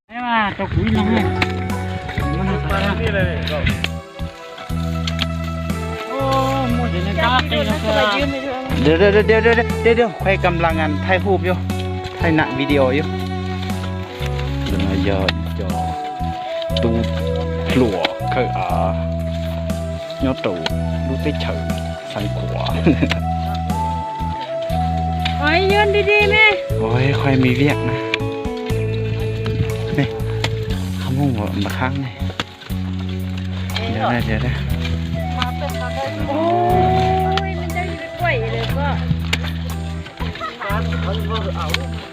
ແຕ່ວ່າຕົກວິນລະ ມັນຫາການ ໂອ້ ໝົດແລ້ວຈ້າ ເຕັມແລ້ວ. ດຽວໆ ຂ້ອຍກຳລັງອັນຖ່າຍຮູບຢູ່ ຖ່າຍໜ້າວິດີໂອຢູ່. ລະຍະຈອ ຕູຫຼວງເຄີອາ ຍອດໂຕ ລູກຕິເຊີ ສັງຂົວ. ໂອ້ຍ ຢືນດີໆແມ່. ໂອ້ຍ ຂ້ອຍມີວຽກນະ ນີ້ ຄຳຮູ້ບໍ່ ມາຂ້າງນີ້. ດຽວເດີ ດຽວເດີ. ໂອ້ຍ ມັນໄດ້ຢູ່ໃນກ້ວຍເລີຍກໍ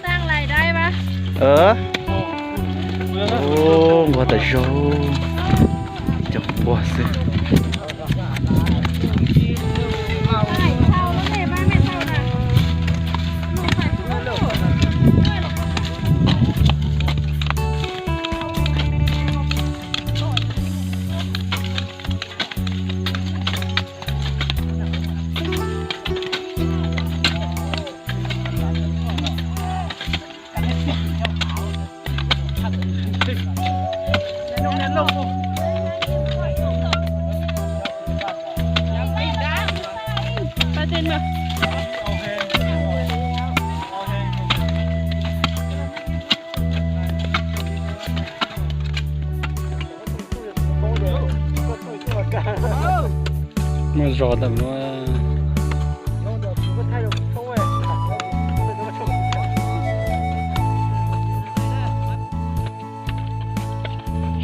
ສ້າງລາຍໄດ້ວະ. ເອີ ໂອ້ ວ່າແຕ່ໂຊ ຈະບໍ່ຊື້. ມາຈອດແລ້ວ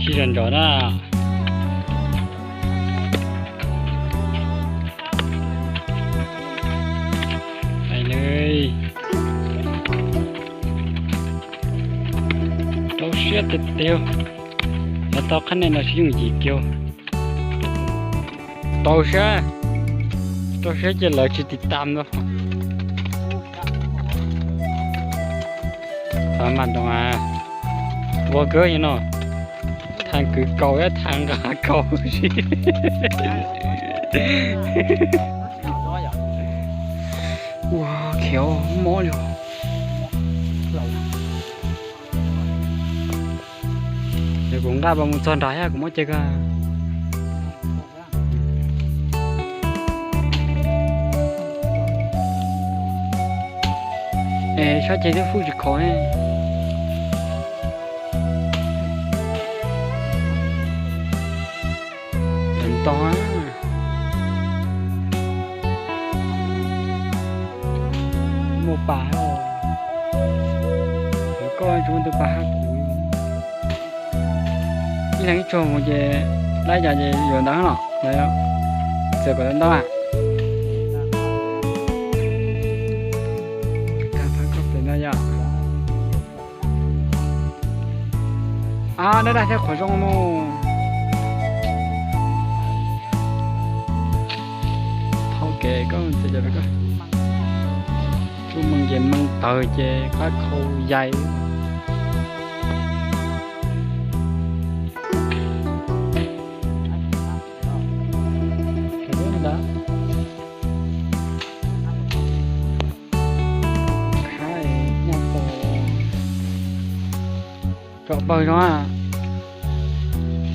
ຊິຈອດນະ ໄປເລີຍ. ໂຕເຊຍເຕັມເຕັມ ແລ້ວຕໍ່ຄັນແນ່ນອນຊິຢູ່ອີກກ່ຽວ. ໂຕເຊຍ ໂຕເຊຍ ຈະເລີຍຊິຕິດຕາມເນາະ. ສາມາດຕ້ອງຫາວໍເກີຢູ່ເນາະ ທາງຄືເກົ່າແລ້ວ ທາງກະຫາເກົ່າ. ວ້າ ຂຽວໝໍ້ຢູ່. ເດີ ກູກະບໍ່ມີຊອນໄດ້ອະ ກູມາເຈັກອະ. ເອ ຊາເຈເດຟູຈິຄໍເອ ເປັນຕໍ່ ໝູປ່າເຮົາ ແລ້ວກໍຈຸດປາຫາກູ ອີ່ຫຍັງອີກໂຈງເຈ ໄລ່ຈາກເຈຢູ່ດານນອກແລ້ວ ເສືອກໍດານນອກອະ ການພັກກໍເປັນໄລຍະ. ອ່າ ໄດ້ໆ ແທ້ ຂໍຊົງໂມ ເຖົ້າແກ່ກໍຈະໄດ້ໄປກ່ອນ ຊຸມເມືອງເຢັນເມືອງເຕີເຈ ກະເຂົ້າໃຫຍ່ ເຫັນລະ. ຂາຍຍາໂປ ເຈາະເບິ່ງເນາະ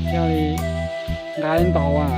ເຈົ້ານີ້ ການຕໍ່ວ່າ